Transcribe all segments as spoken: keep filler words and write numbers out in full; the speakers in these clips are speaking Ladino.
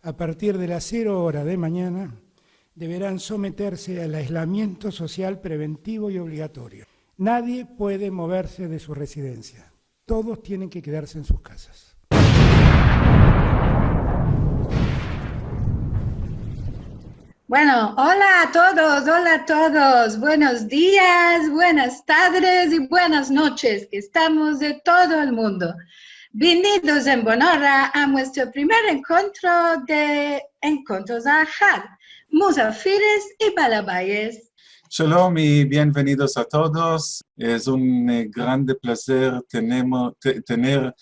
a partir de las zero ora de manyana, deverán someterse al aislamiento sosial preventivo i obligatorio. Nadie puede moverse de su residencia. Todos tienen que quedarse en sus casas. Bueno, ola a todos, ola a todos. Buenos dias, buenas tadres i buenas noches, ke estamos de todo el mundo. Binidos en bon ora a muestro primer enkontro de Enkontros Ahad, Muzafires i Balabayes. Shalom i bienvenidos a todos. Es un, eh, grande plazer tenemo-, te-, tener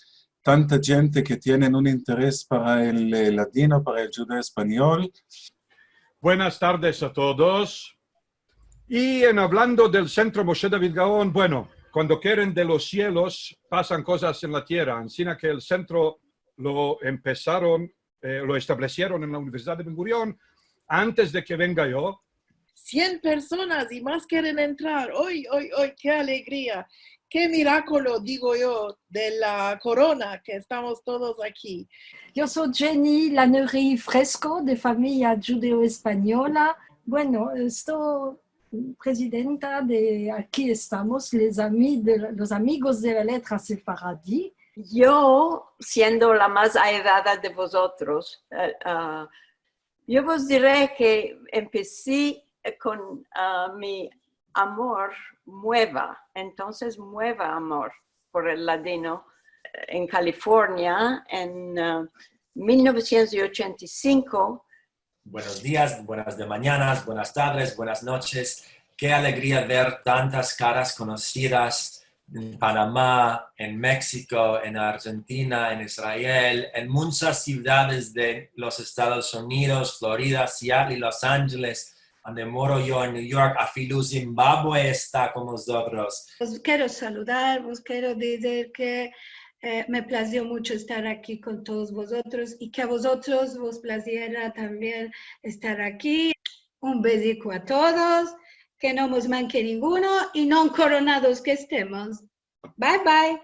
tanta djente ke tienen un interes para el, eh, ladino, para el djudeo-espanyol. Buenas tardes a todos. I en avlando del Sentro Moshe David Gaon, bueno, kuando keren de los sielos, pasan kozas en la tierra, ansina ke el sentro lo empesaron, eh, lo establesieron en la Universidad de Ben Gurion antes de ke venga yo. Sien personas i mas keren entrar. Oy, oy, oy, ke alegria, ke mirakolo, digo yo, de la korona, ke estamos todos aki. Yo so Jenny Lannery Fresco, de famiya djudeo-espanyola. Bueno, esto prezidenta de Aki Estamos, les ami-, de los Amigos de la Letra Sefaradi. Yo, siendo la mas aedada de vozotros, eh, ah, yo vos dire ke empesi, eh, kon, ah, mi amor mueva, entonses mueva amor por el ladino, eh, en Kalifornia, en, ah, mil novesientos i ochenta i sinko, Buenos dias, buenas de manyanas, buenas tadres, buenas noches. Ke alegria ver tantas karas konosidas en Panama, en Meksiko, en Arjentina, en Israel, en munchas sivdades de los Estados Unidos, Florida, Seattle i Los Angeles, ande moro yo en New York, afilu Zimbabwe esta kon mozotros. Vos kero saludar, vos kero dizer ke Eh, me plazio muncho estar aki kon todos vozotros i ke a vozotros vos plaziera tambien estar aki. Un beziko a todos, ke no mos manke ninguno i no enkoronados ke estemos. Bye, bye.